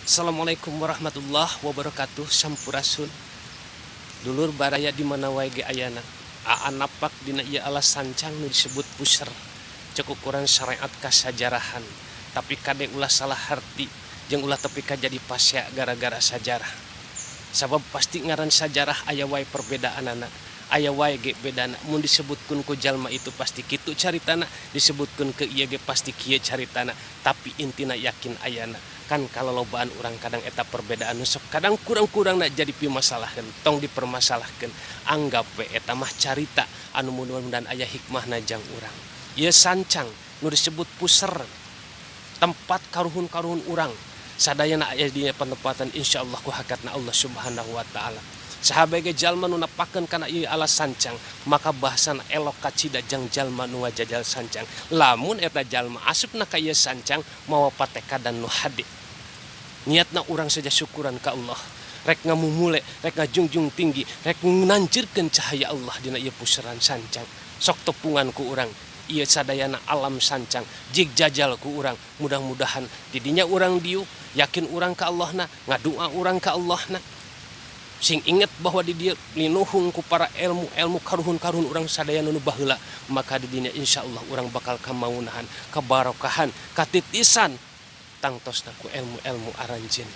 Assalamualaikum warahmatullahi wabarakatuh Sampurasun Dulur baraya di mana wae ge ayana Aa napak dina ieu alas sancang nu disebut puser cek ukuran syariat kasajarahan tapi kade ulah salah harti jeung ulah tepi ka jadi pasea gara-gara sajarah sabab pasti ngaran sajarah aya wae perbedaanana aya wae ge bedana mun disebutkeun ku jalma itu pasti kitu caritana disebutkeun ke ieu ge pasti kieu caritana tapi intina yakin ayana kan kalolobaan urang kadang eta perbedaan nu sok kadang kurang-kurangna jadi pimasalahkeun tong dipermasalahkeun anggap we eta mah carita anu mudah-mudahan aya hikmahna jang urang ieu sancang nu disebut puser tempat karuhun-karuhun urang sadayana aya dina penempatan insyaallah ku hakatna Allah Subhanahu wa taala. Saha bae ge jalma nu napakeun kana ieu alas sancang maka bahasana elok kacida jang jalma nu ngajajal sancang lamun eta jalma asupna ka ieu sancang mawa patekadan nu hade niatna urang saja syukuran ka Allah rek ngamumule rek ngajungjung tinggi rek nanjirkeun cahaya Allah dina ieu puseran sancang sok tepungan ku urang ieu sadayana alam sancang jig jajal ku urang mudah-mudahan didinya urang diuk yakin urang ka Allahna ngadua urang ka Allahna sing inget bahwa di dieu linuhung ku para ilmu-ilmu karuhun-karuhun urang sadayana nu baheula maka di dinya insyaallah urang bakal kamaunahan kabarokahan katitisan tangtosna ku ilmu-ilmu aranjeun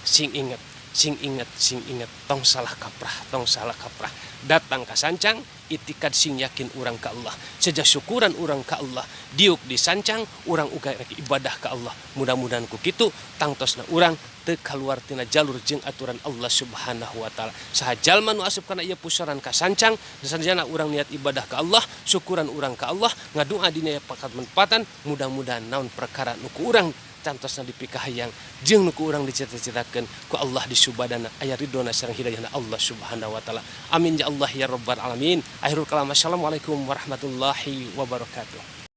sing inget sing inget sing inget tong salah kaprah tong salah kaprah datang ka sancang itikad sing yakin urang ka Allah seja syukuran urang ka Allah diuk di sancang urang uga rek ibadah ka Allah mudah-mudahan ku kitu tangtosna urang teu kaluar tina jalur jeung aturan Allah Subhanahu wa taala saha jalma nu asup kana ieu pusaran ka sancang sajana urang niat ibadah ka Allah syukuran urang ka Allah ngadua dina pakat-menpatan mudah-mudahan naon perkara nu ku urang tangtosna dipikahayang jeung nu ku urang dicita-citakeun ku Allah disubadana aya ridhona sareng hidayahna Allah Subhanahu wa taala. Amin ya Allah ya rabbal alamin. Akhirul kalam, assalamualaikum warahmatullahi wabarakatuh.